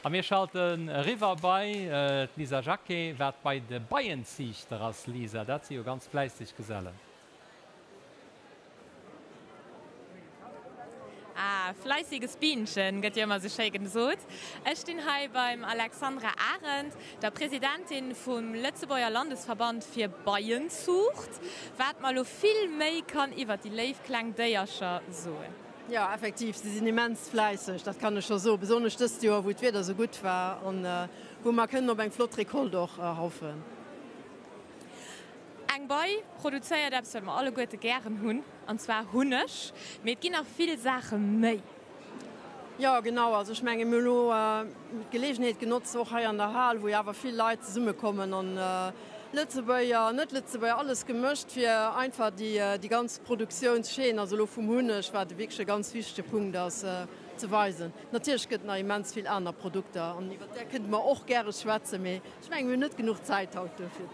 A mir schalten eriwwer bei d'Lisa Jacqué, wat bei de Beienziichter ass. Lisa, dat si jo ganz fläisseg Gesellen. Ah, fleissiges Bienchen, gëtt jo ëmmer sou schéi gesot. Ech stinn hei beim Alexandra Arendt, der Presidentin vum Lëtzebuerger Landesverband fir Beienzuucht, wat mer elo vill méi kann iwwert déi léif kleng Déiercher soen. Jo, effektiv, si sinn immens fläisseg, dat kann ech scho soen, besonnesch dëst Joer, wou d'Wieder sou gutt war an wou mer kënnen op eng flott Recolte och hoffen. Eng Bei produzéiert eppes, wat mer alleguerte gären hunn, an zwar Hunneg. Mee et ginn nach vill Saache méi. Jo, genau. Also ech menge mir hu lo d'Geleegenheet genotzt, och hei an der Hal, wou jo awer vill Leit zesummekommen an Lëtzebuerger, Net-Lëtzebuerger, alles gemëscht, fir einfach déi ganz Produktiounschaîne, also elo vum Hunneg, wat wierklech e ganz wichtege Punkt ass, ze weisen. Natierlech gëtt et nach immens vill aner Produkter an iwwer där kënnte mer och gäre schwätzen, mee Ech mengen, mir hunn net genuch Zäit haut duerfir.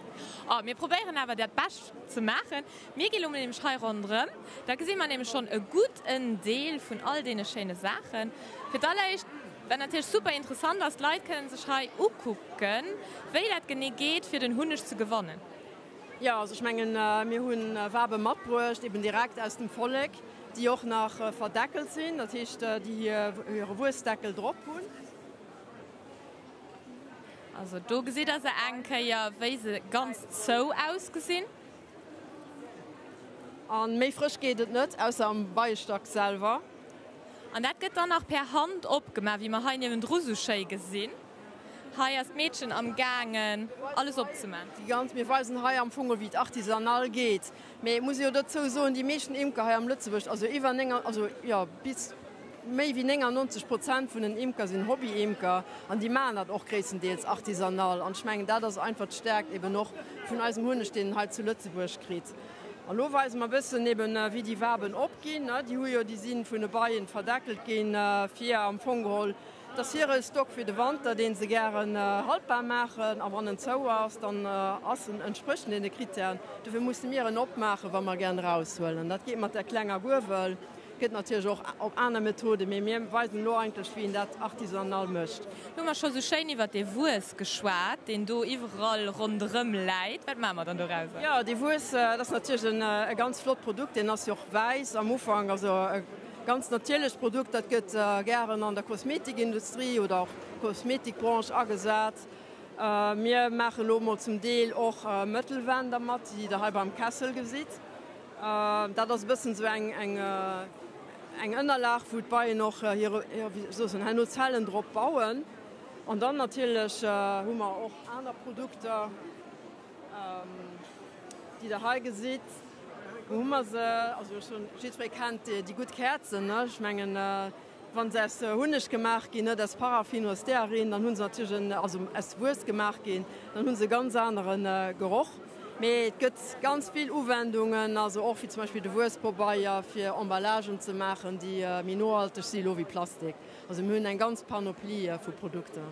Oh, mir probéieren awer dat Bescht ze maachen. Mir gi lo nämlech hei ronderëm, da gesi mer nämlech schonn e gudden Deel vun all deene schéine Saachen. Fir d'alleréischt, wat natierlech super interessant ass, d'Leit kënnen sech hei ukucken, wéi dat genee geet, fir den Hunneg ze gewannen. Jo, also ech mengen, mir hu Wabe matbruecht, eben direkt aus dem Vollek, déi och nach verdeckelt sinn, dat heescht, déi hire Wuessdeckel drop hunn. Also do gesitt der se eng Kéier wéi se ganz zou ausgesinn. An méi frësch geet et net, ausser am Beiestack selwer. An dat gëtt dann nach per Hand opgemaach, wéi mer hei niewendru sou schéi gesinn. Hei ass d'Meedchen am gaangen alles opzeman. Déi ganz, mir weisen hei am Fong wéi et artisanal geet. Mee et muss ee jo dozou soen, déi meeschten Imker hei am Lëtzebuerg, also iwwer 9, also jo bis méi wéi 99 Prozent vun den Imker sinn Hobby-Imker an déi maachen dat och gréisstendeels artisanal. An ech mengen, dat ass einfach d'Stärkt eben och vun eisem Hunneg, deen een hei zu Lëtzebuerg kritt. An elo weise mer e bëssen eben, wéi déi Waben opginn. Déi hu jo, déi si vun de Beien verdeckelt ginn, fir am Fong geholl Et ass hire Stock fir de Wanter, deen se gären haltbar maachen. A wann en zou ass, dann ass en, entsprécht en deene Krittären. Dofir musse mir en opmaachen, wa mer gären eraushuelen. Dat geet mat där klenger Guewel, gëtt natierlech och op aner Methoden, mee mir weisen elo eigentlech, wéi een dat artisanal mécht. Lo hu mer scho sou schéin iwwert dee Wuess geschwat, deen do iwwerall ronderëm läit. Wat maache mer dann dorauser? Jo, dee Wuess, dat ass natierlech e ganz flott Produkt. Deen ass jo och wäiss am Ufank, also e. Ganz natierlecht Produkt, dat gëtt gären an der Kosmetikindustrie oder och Kosmetikbranche agesat. Mir maache lo mol zum Deel och Mëttelwänn dermat, déi der hei beim Kessel gesitt. Dat ass e bëssen esou eng eng Ënnerlag, wou d'Beien och hir, wéi soll ech soen, herno Zellen drop bauen. An dann natierlech hu mer och aner Produkter. Déi der hei gesitt, do hu mer se. Also ech soen, jiddweree kennt déi gutt Käerzen, ne? Ech mengen, wa se aus Hunneg gemaach ginn, net aus Paraffin oder Stearin, dann hu se natierlech en, also aus Wuess gemaach ginn, dann hu se e ganz anere Geroch. Mee et gëtt ganz vill Uwendungen, also och wéi zum Beispill de Wuesspobeier, fir Emballagen ze maachen, déi méi nohalteg si elo wéi Plastik. Also mir hunn eng ganz Panoplie vu Produkter.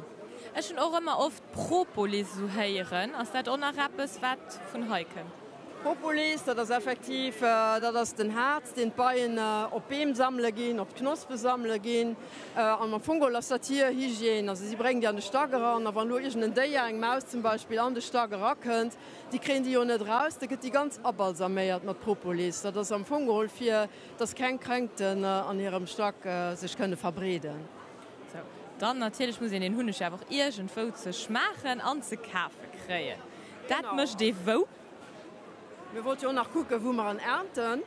Ech hunn och ëmmer oft Propolis esou héieren. Ass dat och nach eppes, wat vun hei kënnt? Propolis, dat ass effektiv, dat ass den Harz, deen d'Beien op d'Beem sammele ginn, op d'Knospe sammele ginn. An am Fong geholl ass dat hir Hygiène. Also si bréngen déi an de Stack eran a wann elo iergend en Déier, eng Maus zum Beispill, an de Stack erakënnt, déi kréien déi jo net eraus, da gëtt déi ganz abalsaméiert mat Propolis. Dat ass am Fong geholl fir dass keng Kränkten an hirem Stack sech kënne verbreeden. Sou, dann natierlech muss een den Hunneg awer och iergendwou ze schmaachen an ze kafe kréien. Dat mécht ee wou? Mir wollte jo och nach kucken, wou mer en ernten.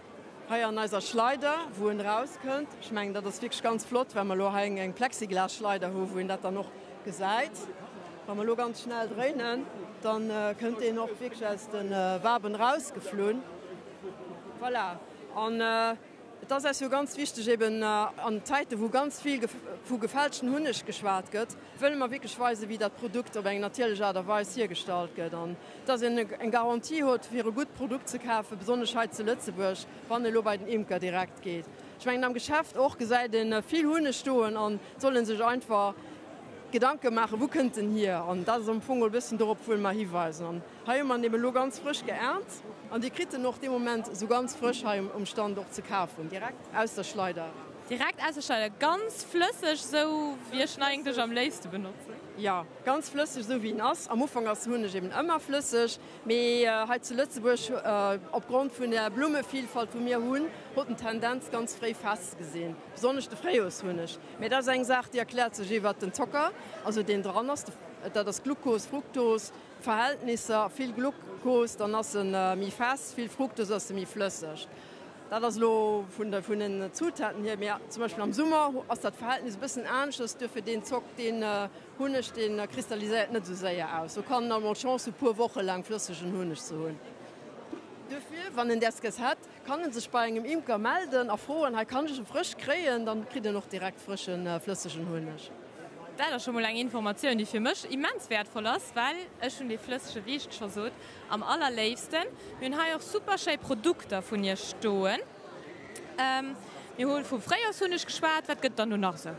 Hei an eiser Schleider, wou en erauskënnt. Ech mengen, dat ass wierklech ganz flott, well mer elo hei eng Plexiglasschleider hu wou een dat dann och gesäit. Wa mer elo ganz schnell dréinen, da kënnt deen och wierklech aus de Waben erausgeflunn. Voilà. An et ass eis jo ganz wichteg, eben an Zäiten, wou ganz vill vu gefälschten Hunneg geschwat gëtt, wëlle mer wierklech weisen, wéi dat Produkt op eng natierlech Aart a Weis hiergestallt gëtt an dass een eng Garantie huet, fir e gutt Produkt ze kafen, besonnesch hei zu Lëtzebuerg, wann e lo bei den Imker direkt geet. Ech mengen, am Geschäft och gesäit ee vill Hunneg stoen an et soll ee sech einfach Gedanke maachen, Wou kënnt en hier? An dat ass am Fong e bëssen dorop wëlle mer hiweisen. Hei hu mer en eben elo ganz frësch geernt an Dir kritt en och dee Moment esou ganz frësch hei um Stand och ze kafen, direkt aus der Schleider eraus. Direkt aus der Scheier, ganz flësseg, sou wéi ech en eigentlech am léifste benotzen. Jo, ganz flësseg, sou wéi en ass. Am Ufank ass Hunneg eben ëmmer flësseg, mee hei zu Lëtzebuerg, opgrond vun der Blummevillfalt wou mir hunn, huet en Tendenz ganz fréi fest ze sinn, besonnesch de Fréijoershunneg. Mee dat ass eng Saach, déi erkläert sech iwwert den Zocker, also deen dran ass, dat ass Glucos, Fructos Verhältnisser, vill Glucos, dann ass e méi fest, vill Fructos ass e méi flësseg. Dat ass elo vun de vun den Zutaten hier, mee zum Beispill am Summer ass dat Verhältnis e bëssen aneschters, duerfir deen Zock, deen Hunneg, dee kristalliséiert net esou séier aus. Do kann en alt mol d'Chance hu puer Woche laang flëssegen Hunneg ze hunn. Duerfir, wann en däers gess hätt, kann en sech bei engem Imker melden a froen, hei kann ech e frësch kréien, dann kritt en och direkt frëschen flëssegen Hunneg. Dat ass scho mol eng Informatioun, déi fir mech immens wäertvoll ass, well ech hunn dee flëssege, wéi ech et scho sot, Am allerléifsten. Mir hunn hei och super schéi Produkter vun iech stoen. Mir hu vu Fréijorshunneg geschwat. Wat gëtt et dann do nach esou?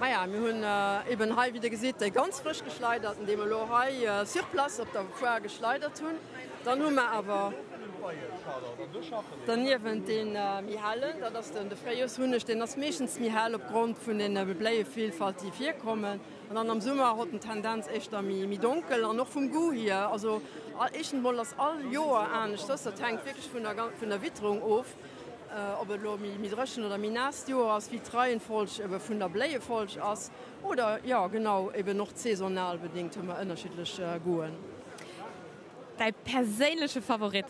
Maja, mir hunn eben hei, wéi Der gesitt, déi ganz frësch geschleiderten, déi mer elo hei sur place op der Foire geschleidert hunn. Dann hu mer awer derniewent dee méi hellen, dat ass de Fréijorshunneg. Deen ass meeschtens méi hell opgrond vun den Bléievillfalt, déi virkommen. An dann am Summer hott en Tendenz éischter méi donkel an och vum Goût hier. Also éischtens mol ass all Joer aneschters, dat hänkt wierklech vun der vun der Witterung of, ob et elo méi dréchen oder méi naasst Joer ass, wéi d'Reihenfolg ebe vun der Bléiefolg ass oder jo genau eben och saisonal bedingt hu mer ënnerschiddlech Goûten. Däi perséinleche Favorit?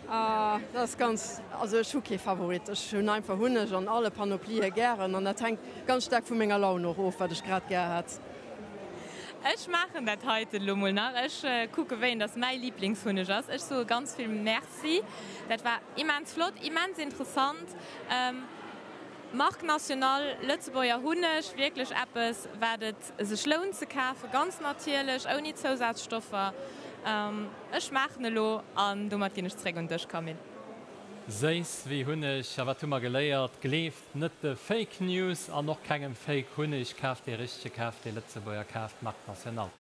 Ah, dat ass ganz, also ech hu kee Favorit. Ech hunn einfach Hunneg an alle Panoplië gären an dat hänkt ganz staark vu menger Laun och of, wat ech grad gär hätt. Ech maachen dat heiten elo mol nach. Ech kucke wéi en dass mäi Liblingshunneg ass. Ech soe ganz vill Merci. Dat war immens flott, immens interessant. Marque nationale, Lëtzebuerger Hunneg, wierklech eppes wat et sech lount ze kafen, ganz natierlech, ouni Zousazstoffer. Ech maachen elo an domat ginn ech zréck un dech Camille. Séiss wéi Hunneg. A wat hu mer geléiert? Gleeft net de Fake News an och kengem Fake Hunneg. Kaaft dee richtege, kaaft dee Lëtzebuerger, kaaft Marque nationale.